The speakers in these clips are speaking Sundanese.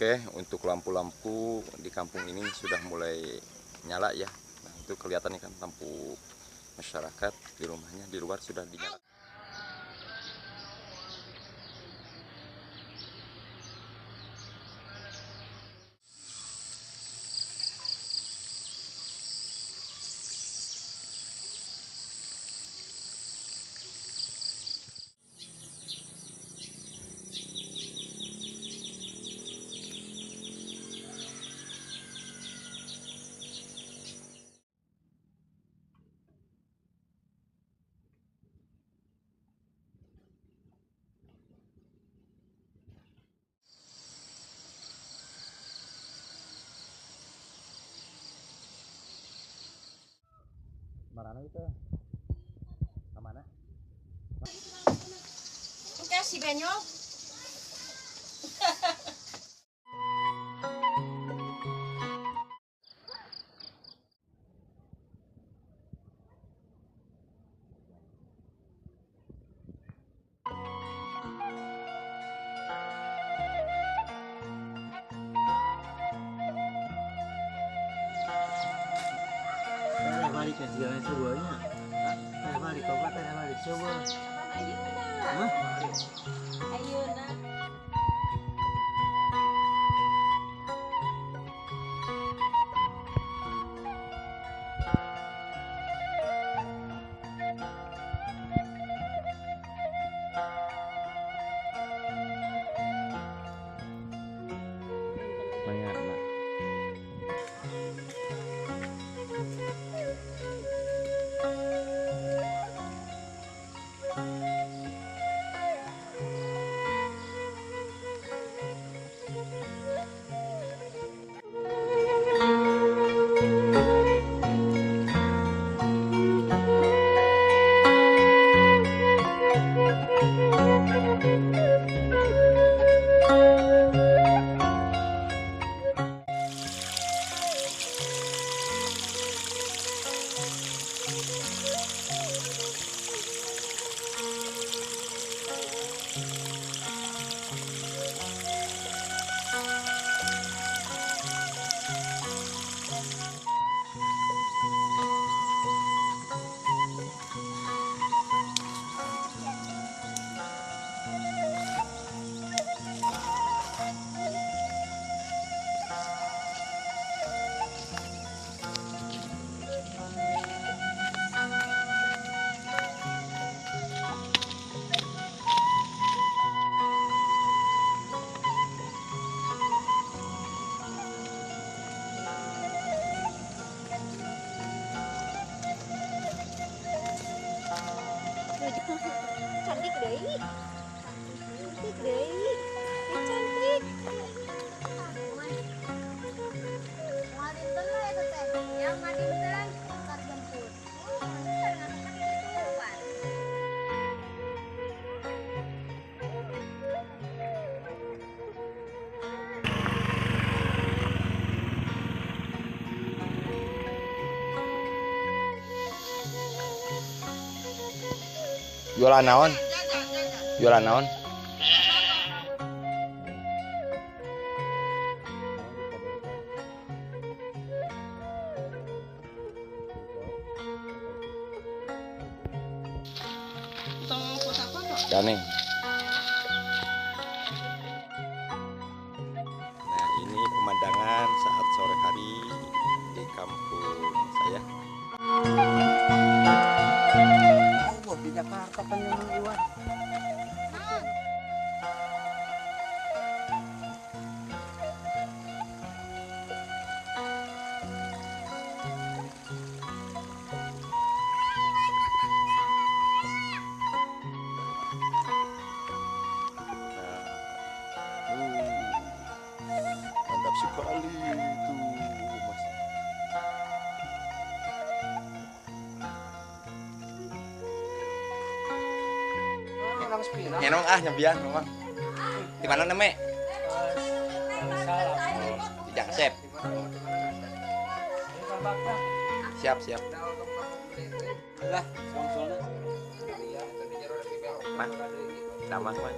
Oke, untuk lampu-lampu di kampung ini sudah mulai nyala ya. Nah, itu kelihatan kan lampu masyarakat di rumahnya, di luar sudah dinyalakan. Mana itu? Mana? Oke, si Benyo. Cantik deh, cantik deh, cantik. Jualan naon? Jualan naon? Gane. Nah, ini pemandangan saat sore hari di kampung saya. Di Jakarta kan yang Iwan. Mantap sekali itu, Mas. Nyenong ah nyambian memang. Di mana neme? Di Jangsep. Siap, siap. Mah. Damang, mah.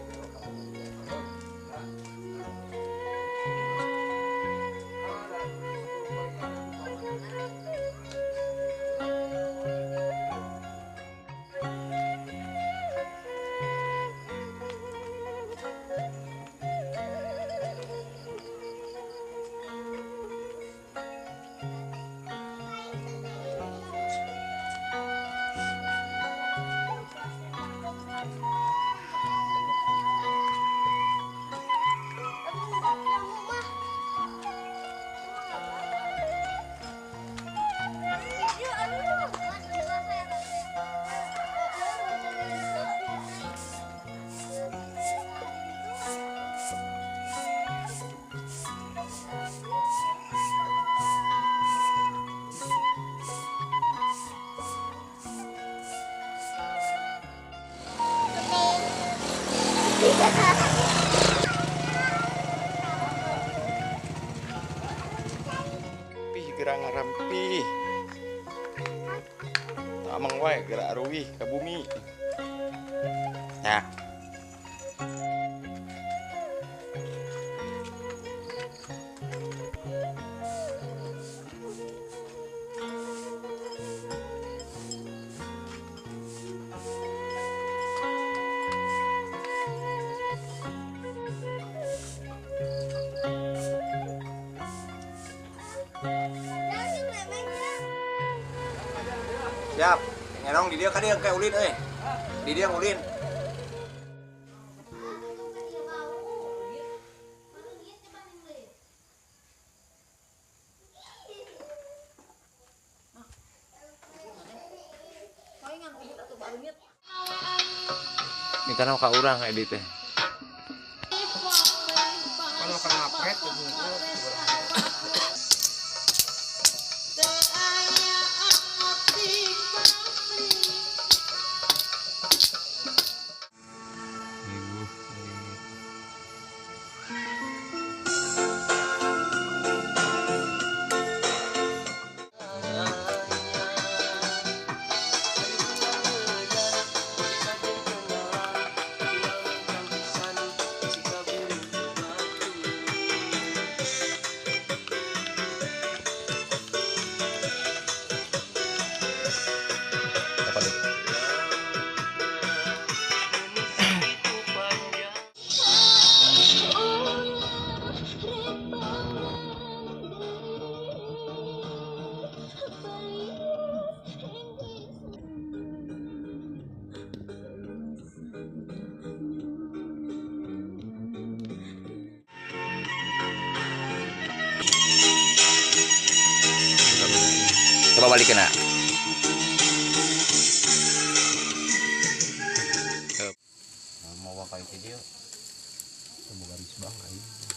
Pih gerak ngarampih. Tamang wae gerak ruwih ka bumi. Nah. Siap, ngerong di dia ka dia kayak ulin euy. Di dia ulin. Minta ka urang edit teh. Kalau kena ngapret Coba balikin nak. Mau wakai video, semoga garis bang aing.